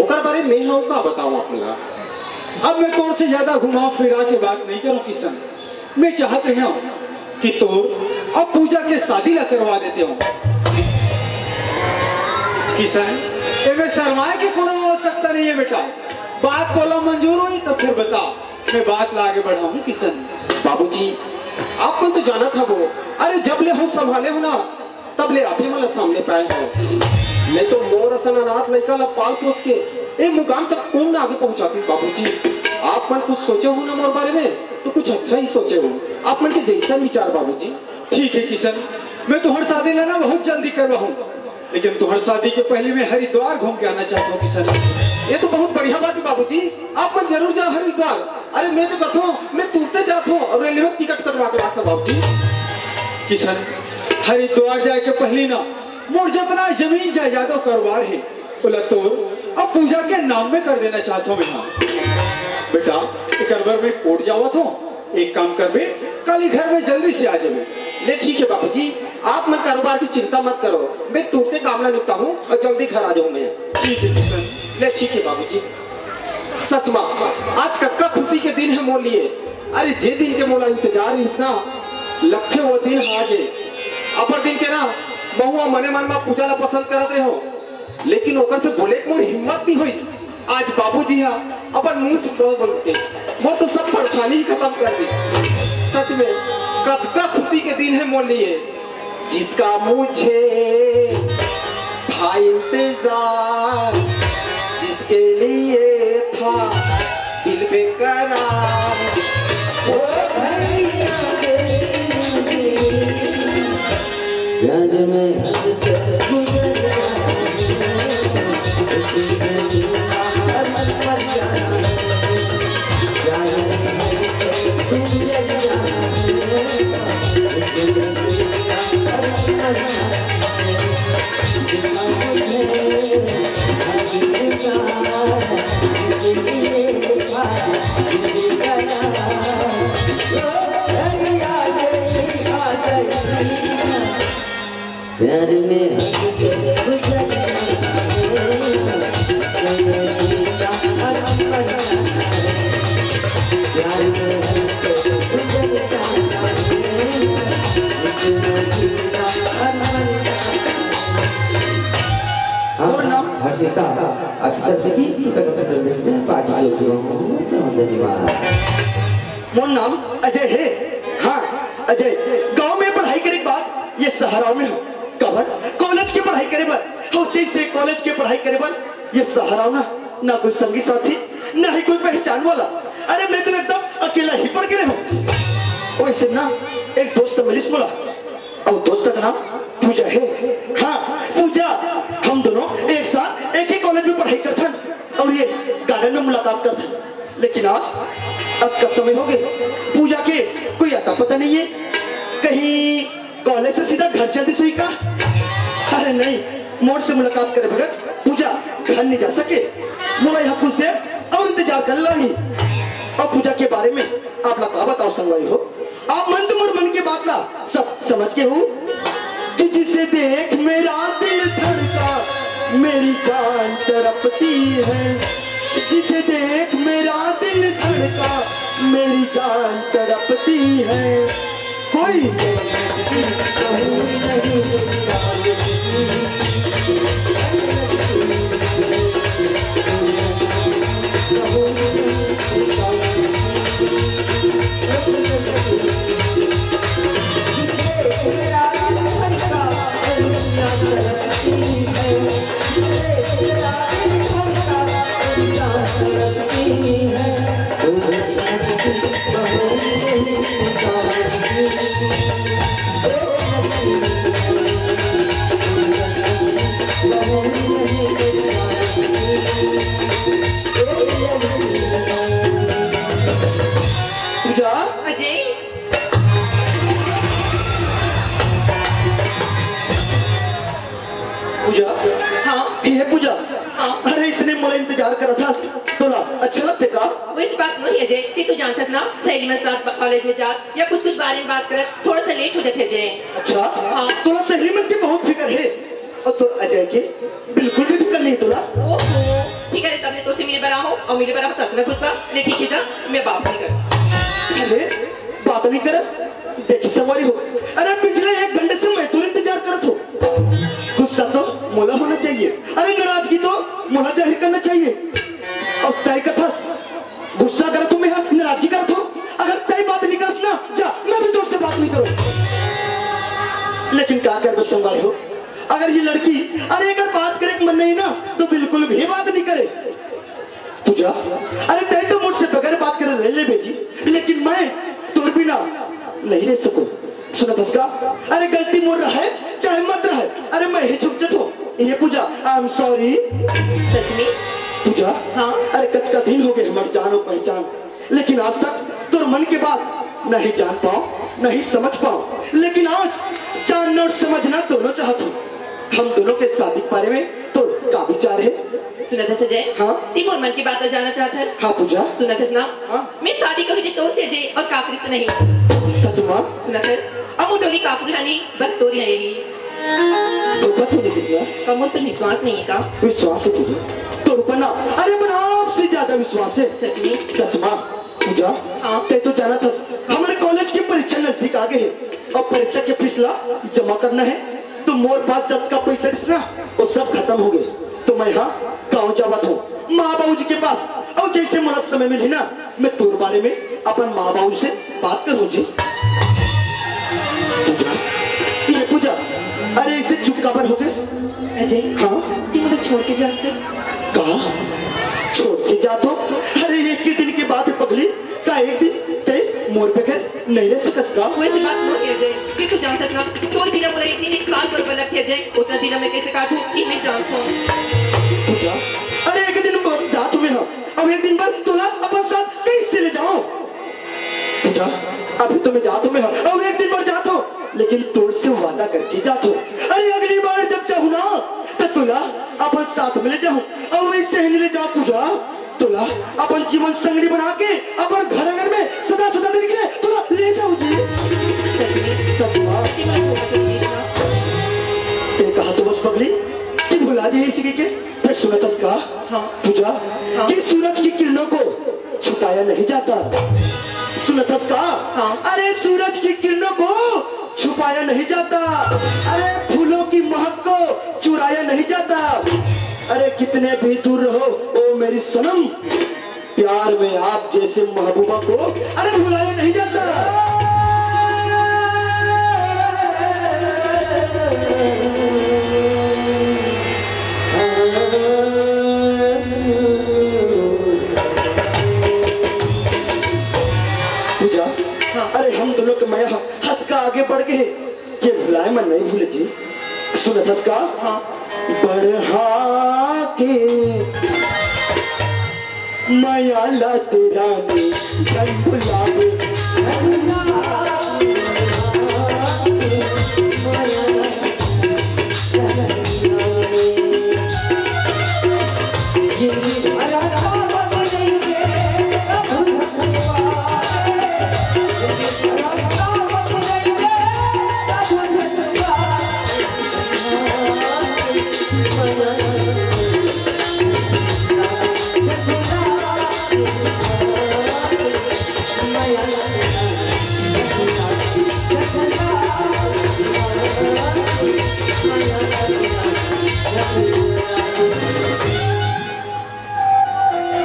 ओकर बारे में हम का बताऊं आप लोग? अब मैं तोर से ज्यादा घुमा फिरा के बात नहीं करूं किशन। मैं चाहत रहे हूँ कि तोर अब पूजा के शादी ला करवा देते हूँ। किशन, एमे शर्माए के कोनो आवश्यकता नहीं है बेटा। बात तोला मंजूर हुई तो फिर बता, मैं बात ला आगे बढ़ाऊँ किशन। बाबूजी, आप मन तो जानत हवो, अरे जब ले हम संभाले हो ना, तब ले आप ही मन ला सामने पाए हो। मैं तो मोर असन अनाथ लइका ला पाल पोस के ए मुकाम तक कोन ना आगे पहुंचातीस बाबूजी। आप मन कुछ सोचे हो ना मोर बारे में, तो कुछ अच्छा ही सोचे हो। आप मन के जैसन विचार बाबूजी। ठीक है किशन, मैं तुहर शादी ला ना बहुत जल्दी करवाहूँ, लेकिन तुहर शादी के पहले मैं हरिद्वार घूम के आना चाहता हूँ किशन। ये तो बहुत बढ़िया बात है बाबूजी, आप मन जरूर जाओ हरिद्वार। अरे मैं तो कथो, मैं तुरते जात हूँ और रेलवे टिकट कटवा के लात हूँ बाबूजी। किशन, हरिद्वार जाए के पहली ना मोर जितना जमीन जायदाद और कारोबार है, ओला तो अब पूजा के नाम में कर देना चाहत हूँ मैं। हाँ बेटा, एकर बर मैं कोर्ट जावत हूँ। एक काम करबे, काली घर में जल्दी से आ जाबे। ले ठीक है बाबूजी, आप मन कारोबार की चिंता मत करो, मैं तुरते काम ला निपटाहूँ और जल्दी घर आ जाऊँ मैं। ठीक है किशन। ले ठीक है बाबूजी। सच में आज कतका खुशी के दिन है मोर लिए। अरे जे दिन के मोला इंतजार रहिस ना, लगथे वो दिन आ गे। अपर दिन के ना महुआ मने मन मा पूजा ला पसंद करत रहे हो, लेकिन ओकर से बोले के मोर हिम्मत नहीं होइस। आज बाबूजी हा अपन मुंह से बोल बोल के मोर तो सब परेशानी ही खत्म कर दी। सच में कतका खुशी के दिन है मोर लिए, जिसका मुझे था इंतजार, जिसके लिए था दिल बेकरार। ओ भैया, प्यार में प्यार में हाँ, हाँ, हर्षिता, अभी तक देखी, इसी तरह से मैं पार्टी सोच रहा हूँ। धन्यवाद। मोर नाम अजय हे। हाँ, अजय। गांव में पढ़ाई करे के बाद ये शहर आए हंव। काबर? कॉलेज के पढ़ाई करे बर। अउ जइसे कॉलेज के पढ़ाई करे बर ये शहर आए हंव ना, ना कोई संगी साथी, ना ही कोई पहचान वाला। अरे, मैं तो एकदम अकेला ही पड़ के रहूं। वइसे ना, एक दोस्त मिलिस मोला, अउ दोस्त का नाम पूजा हे। हाँ, पूजा, हम दोनों एक साथ एक ही कॉलेज में पढ़ाई करथन अउ ये गार्डन में मुलाकात करथन। लेकिन आज अतका समय होगे, पूजा के कोई अता पता नइ हे। कहीं कॉलेज से सीधा घर चल दिस होही का? अरे नहीं, मोर से मुलाकात करे बगैर पूजा घर नइ जा सके। मोला इहां कुछ देर अउ इंतजार करे ल लागही। अउ पूजा के बारे में आप ला का बतावंव संगवारी हो, आप मन तो मोर मन के बात ला सब समझ गे हो कि जिसे देख मेरा दिल धड़का, मेरी जान तड़पती है। जिसे देख मेरा दिल धड़का, मेरी जान तड़पती है। कोई पूजा, अजय। पूजा। हाँ। हे पूजा। हाँ। अरे, इसने मोला इंतजार करत हस, तोला अच्छा लगथे का? वइसे बात नोहे अजय, तें तो जानथस ना, सहेली मन साथ ब-, कॉलेज में जात या कुछ कुछ बारे में बात करत थोड़ा सा लेट हो जाथे अजय। अच्छा? हाँ। तोला सहेली मन के बहुत फिकर हे। अउ तोर अजय के बिल्कुल भी फिकर नइ हे तोला। ओहो, ठीक हे, तब ले तोर से मिले बर आए हंव, अउ मिले बर आए हंव त अतना गुस्सा। ले ठीक हे, जा, मैं बात नइ करंव। अरे, बात नइ करस? देखी संगवारी हो, अरे पिछले एक घंटे से मैं तोर इंतजार करत हंव। गुस्सा तो मोला होना चाहिए, अरे नाराजगी तो मोला जाहिर करना चाहिए। अउ तैं कथस गुस्सा करत हंव मैं, हाँ, नाराजगी करत हंव। अगर तैं बात नइ करस ना, जा, मैं भी तोर से बात नइ करंव। लेकिन का करबे संगवारी हो, अगर ये लड़की, अरे अगर बात करे के मन नइ हे ना, तो बिल्कुल भी बात नइ करे। पूजा, अरे तैं तो मोर से बगैर बात करे रह लेबे जी, लेकिन मैं तोर बिना नइ रह सकंव। सुनत हस का? अरे गलती मोर रहय, चाहे मत रहय, अरे मैं ही झुक जथंव। हे पूजा, I am sorry। सच में? पूजा, हाँ? अरे कतका दिन होगे हमर जान अउ पहचान, लेकिन आज तक तोर मन के बात नहीं जान पांव, नहीं समझ पांव, लेकिन आज जानना अउ समझना दोनों चाहत हंव। हम दोनों के शादी के बारे में तोर का विचार हे? सुनत हस अजय? हाँ? तें मोर मन के बात ला जानना चाहत हस? हाँ पूजा। सुनत हस ना? हाँ। मैं शादी करहूं जी तोर से अजय, अउ काकरो से नहीं। सच मा? सुनत हस? अउ मोर डोली काकरो इहां नइ, बस तोर इहां हे। धोखा तो नइ दिस ना? का मोर पर विश्वास नइ हे का? विश्वास हे तुझे? तोर पर ना, अरे पर आपसे ज्यादा विश्वास हे। सच में? सच मा। पूजा, हाँ। तैं तो जानत हस, हमर कॉलेज के परीक्षा नजदीक आ गे हे अउ परीक्षा के फीस ला जमा करना हे, तो मोर पास जतका पइसा रहिस ना, वो सब खतम होगे। तो मैं हा गांव जावत हंव, माँ बाबूजी के पास, अउ जइसे मोला समय मिलही ना, मैं तोर बारे में अपन माँ बाबूजी से बात करहूं जी। पूजा, ये पूजा, अरे अइसे चुप काबर होगेस? अजय, हाँ? तें मोला छोड़ के जात हस? का? छोड़ के जात हंव? अरे एक ही दिन के बात हे पगली, का एक दिन तैं मोर बगैर नइ रह सकस का? वइसे बात नोहे अजय, तें तो जानथस ना, तोर बिना मोला एक दिन एक साल बरोबर लगथे अजय, ओतना दिन मैं कइसे काटहूं, ये मैं जानथंव। पूजा, अरे एक दिन बर जात हंव मैं हा, अब एक दिन बर तोला अपन साथ कइसे ले जांव? पूजा, अभी तो मैं जात हंव मैं हा, तोर से वादा करके जात हूँ। अरे, अगली बार जब जाहूँ ना, त तोला अपन साथ में ले जाहूँ। अउ वइसे ही ले जाहूँ पूजा, तोला अपन जीवन संगनी बना के अपन घर आंगन में सदा सदा दिन के लिए तोला ले जाहूँ जी। सच में? सच में। ते कहा तो बस पगली कि भुला जाए इसी के, के? फिर सुनत हस का? हाँ। पूजा, हाँ। कि सूरज की किरणों को छुपाया नहीं जाता। सुनत हस का? हाँ। अरे, सूरज की किरणों को छुपाया नहीं जाता। अरे, फूलों की महक को चुराया नहीं जाता। अरे, कितने भी दूर रहो ओ मेरी सनम, प्यार में आप जैसे महबूबा को, अरे, भुलाया नहीं जाता। पूजा, हाँ। अरे, हम दोनों के मया हद का आगे बढ़ गे हे, ये भुलाए मन नहीं भूले जी। सुनत हस का? हाँ। बढ़ा के मया ला तेरा ने झन भुलावे।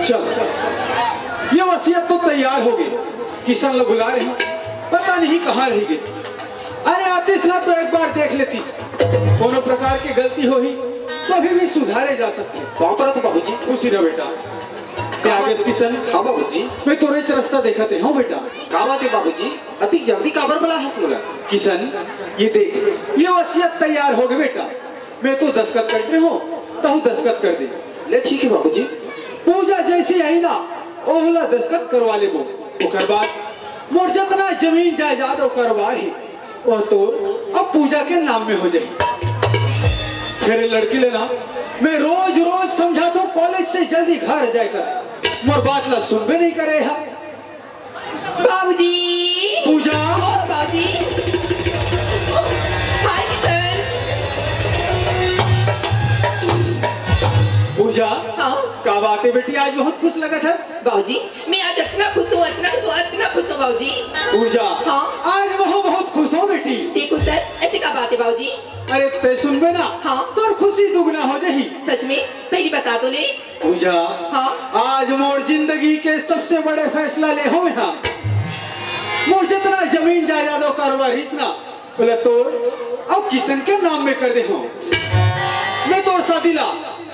चल, ये वसीयत तो तैयार हो गई। किशन ला बुला रहे हैं, पता नहीं कहाँ रह गए। अरे आतिस ना तो एक बार देख लेतिस, कोनो प्रकार के गलती होही तो अभी भी सुधारे जा सकथे। कहाँ पर हो तू बाबूजी? उसी रह बेटा। का बात किशन? हाँ बाबूजी। मैं तोरे च रस्ता देखत रहे हूँ बेटा। का बात हे बाबूजी? अतिक जल्दी काबर बला हस मोला? किशन, ये देख, ये वसीयत तैयार हो गई बेटा। मैं तो दस्तखत कर दे हूँ, तहू दस्तखत कर दे। ले ठीक है बाबूजी। पूजा जैसे आई ना, ओहला दस्तखत करवा लेबो। ओकर बाद मोर जतना जमीन जायदाद अउ कारोबार हे, वह तोर अब पूजा के नाम में हो जाही। फिर लड़की ले ना, मैं रोज रोज समझात हूँ कॉलेज से जल्दी घर जाए कर, मोर बात ला सुनबे नहीं करे हा। बाबूजी। पूजा। ओ बाबूजी। Hi sir. पूजा। हाँ। का बात हे बेटी, आज बहुत खुश लगत हस। बाबूजी, मैं आज अतना खुश हूँ, अतना खुश हूँ, अतना खुश हूँ बाबूजी। पूजा। हाँ। आज मैं बहुत खुश हूँ बेटी। देखो सर, ऐसे का बात हे बाबूजी? अरे ते सुनबे ना, हाँ। तोर खुशी दुगना हो जाही। सच में? पहली बता तो ले। पूजा। हाँ। आज मोर जिंदगी के सबसे बड़े फैसला ले हूँ यहाँ। मोर जितना जमीन जायदाद अउ कारोबार हिस ना, बोले तोर अउ किशन के नाम में कर दे हूँ। मैं तोर शादी ला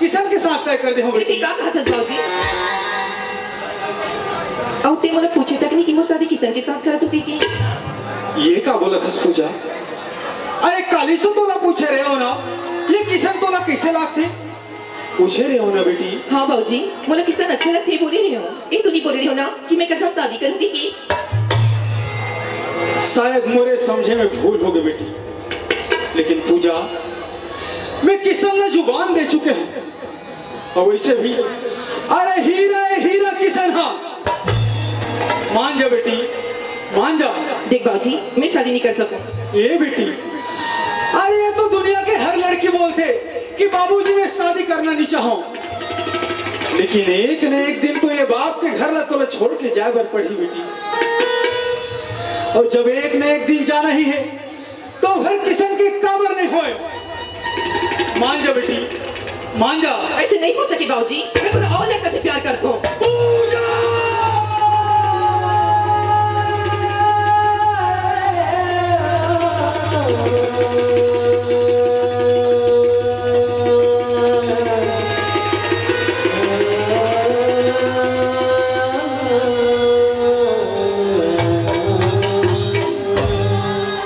किशन के साथ तय कर दे हूँ बेटी। का कहत हस बाबूजी? अउ ते मोला पूछे तक नहीं कि मोर शादी किशन के साथ करत हो के? ये का बोलत हस पूजा? अरे काली से तोला पूछे रहे हूँ ना, ये किशन तोला कैसे लागथे? पूछे रहे हूँ ना बेटी। हाँ बाबूजी, मोला किशन अच्छा लगथे बोले रहे हूँ। ये तो नहीं बोले रहे हूँ ना कि मैं एकर साथ शादी करूँगी कि? शायद मोरे समझे में भूल हो गई बेटी, लेकिन पूजा, मैं किशन ला जुबान दे चुके हूँ। अउ वैसे भी, अरे हीरा, ए हीरा किशन हा। मान जा बेटी, मान जा। देख बाबूजी, मैं शादी नहीं कर सकूँ। ए बेटी, अरे ये तो दुनिया के हर लड़की बोलथे कि बाबूजी मैं शादी करना नहीं चाहूँ, लेकिन एक न एक दिन तो ये बाप के घर ला तोला छोड़ के जाए बर पड़ही बेटी। अउ जब एक न एक दिन जाना ही हे, तो हर किशन के काबर नहीं होए। मान जा बेटी, मान जा। ऐसे नहीं हो सके बाबूजी, मैं कोनो अउ लड़का से प्यार करत हूँ। पूजा!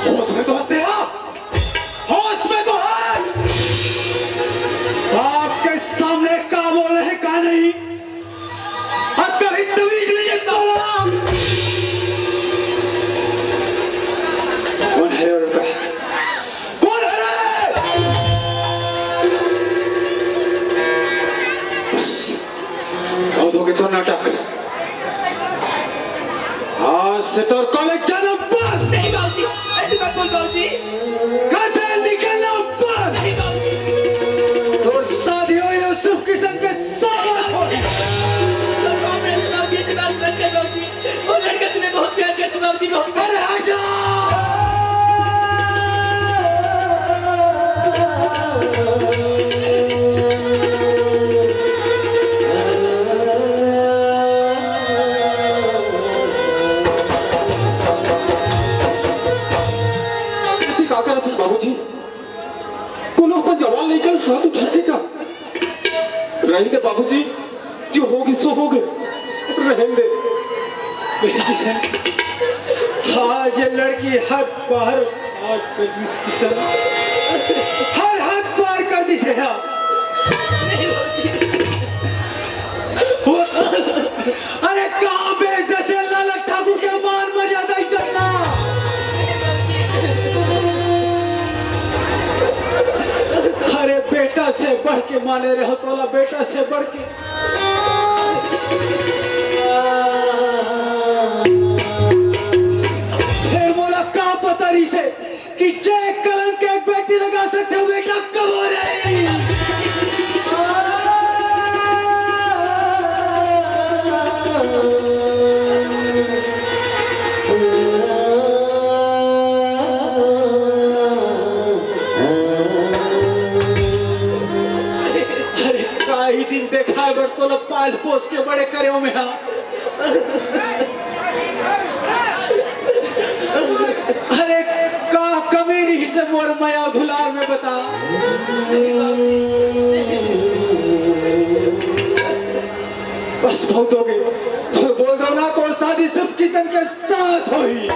होश में तो हंसते हो? होश में तो हंस। बाप के सामने का बोले है, का नहीं? नाटक। आज से तोर कॉलेज जाना बंद। नहीं बाबूजी, ऐसी बात बोल बाबूजी। घर से निकलना बंद। नहीं बाबूजी। तोर शादी होही यूसुफ किशन के साथ होही। बाबूजी, ऐसी बात मत कर बाबूजी। वो लड़का से मैं बहुत प्यार करता हूँ बाबूजी, बहुत प्यार। अरे आजा। का करत हस बाबूजी? कोनो अपन जवान लइका ल हाथ उठाथे का? रहे दे बाबूजी, जो होगे सो होगे, रहन दे। बेटी किशन, आज ये लड़की हद पार, पार कर दिस किशन, हर हद पार कर दिस हे। अरे कहाँ बेच दे से लालक ठाकुर के मान मर्यादा इज्जत ना। अरे बेटा से बढ़ के माने रहो तोला, बेटा से बढ़ के। फेर मोला का पता रहिसे कि जय कलंक के एक बेटी लगा सकते हो बेटा, कब हो रही? अरे, का ही दिन देखाय बर तोला पाल पोस के बड़े करे हों मैं हा। अरे, का कमी रहिसे मोर मया दुलार में बता। बस बहुत होगे। बोल दो ना, तोर शादी सिर्फ किशन के साथ होही।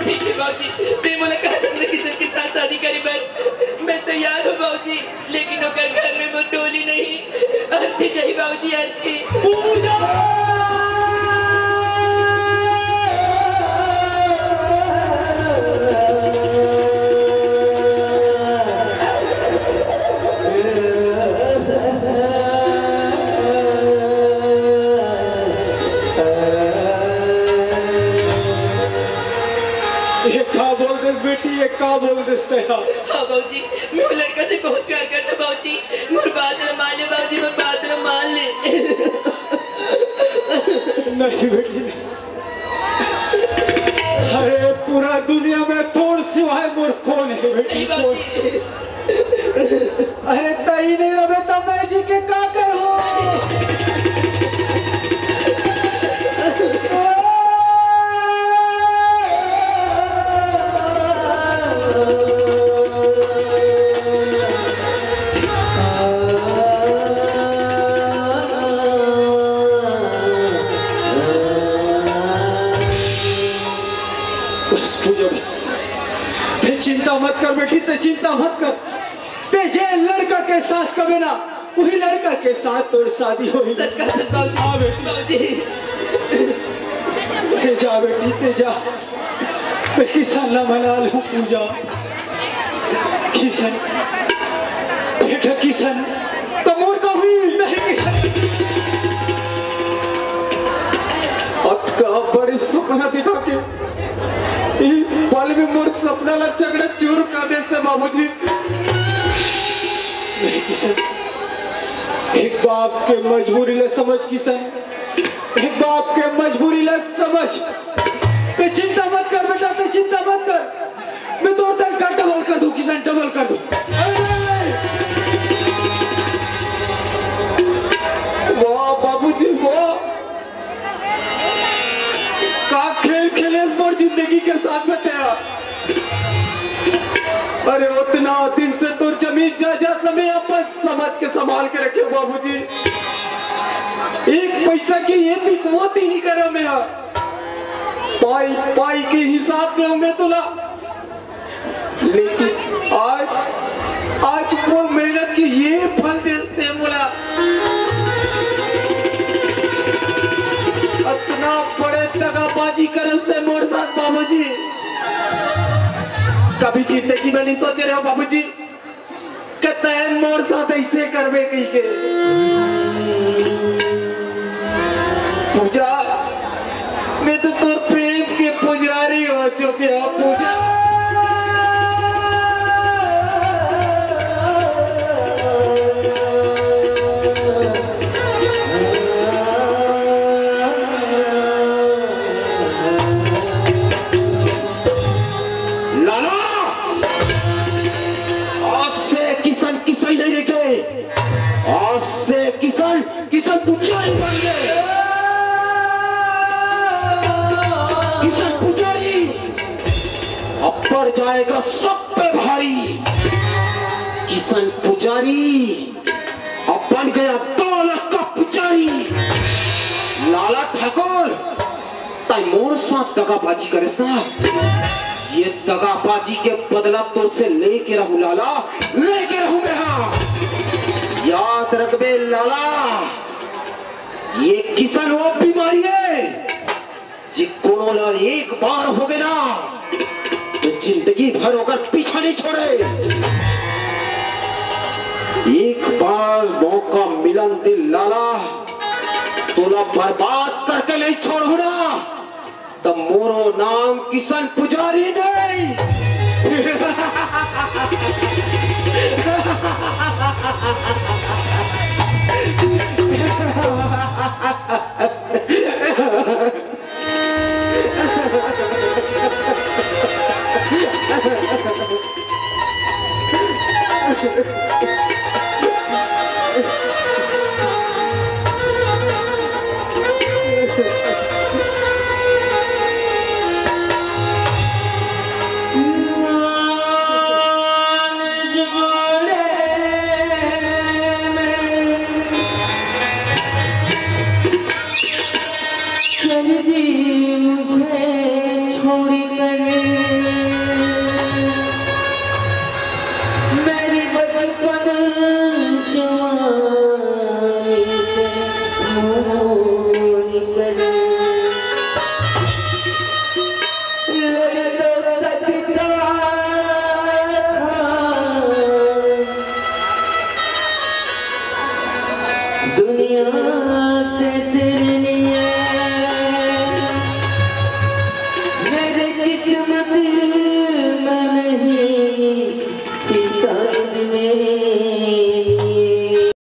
ठीक हे बाबूजी, तैं मोला कहा था ना किशन के साथ शादी करे बर। मैं तैयार हूँ बाबूजी, लेकिन ओकर घर में मोर डोली नहीं। अर्थी चाही बाबूजी, अर्थी। पूजा। ये का बोल देस बेटी, ये का बोल देस तैं हा? हाँ बाबूजी, मैं वो लड़का से बहुत प्यार करता बाबूजी। मोर बात ला मान ले बाबूजी, मोर बात ला मान ले। नहीं बेटी, नहीं। अरे पूरा दुनिया में तोर सिवाय मोर कोन हे बेटी, कोन? अरे तैं नहीं रहे तो मैं जी के का करूँ? बस पूजा, बस। तैं चिंता मत कर बेटी, तैं चिंता मत कर। तैं जे लड़का के साथ कबे ना, वही लड़का के साथ तोर शादी होही। सच कहत हस बाबूजी। हाँ बेटी। बाबूजी। तैं जा बेटी, तैं जा। मैं किशन ला मना लूँ पूजा। किशन, बेटा किशन, त मोर का हुई? नहीं किशन। अतका बड़े सपना देखा के ई पल में मोर सपना ला चकनाचूर कर देस ते बाबूजी। नहीं किशन, एक बाप के मजबूरी ला समझ किशन, एक बाप के मजबूरी ला समझ। तैं चिंता मत कर बेटा, तैं चिंता मत कर। मैं तोर तनखा डबल कर दूँ किशन, डबल कर दूँ। अरे! वाह बाबूजी, वाह। का खेल खेलेस मोर जिंदगी के साथ में तैं हा। अरे, उतना दिन से तोर जमीन जायदाद ला मैं अपन समझ के संभाल के रखे हूँ बाबूजी। एक पैसा के ये दिख वो ती नहीं करा मैं हा। पाई, पाई के हिसाब देहूँ मैं तोला। लेकिन आज, आज वो मेहनत के ये फल देस ते मोला। अतना बड़े दगाबाजी करस ते मोर साथ बाबूजी। कभी जिंदगी में नहीं सोचे रहे हो बाबूजी, कि तैं मोर साथ ऐसे करबे कही के। जाएगा सब पे भारी। किशन पुजारी अब बन गया दौलत का पुजारी। लाला ठाकुर, तैं मोर साथ दगाबाजी करेस ना, ये दगाबाजी के बदला तोर से लेके रहूं लाला, लेके रहूं मैं। हाँ, याद रखबे लाला, ये किशन वो बीमारी हे, जे कोनो ला एक बार होगे ना, तो जिंदगी भर ओकर पीछा नहीं छोड़े। एक बार मौका मिलन दे लाला, तोला बर्बाद करके नहीं छोड़हूं ना, त मोरो नाम किशन पुजारी नहीं।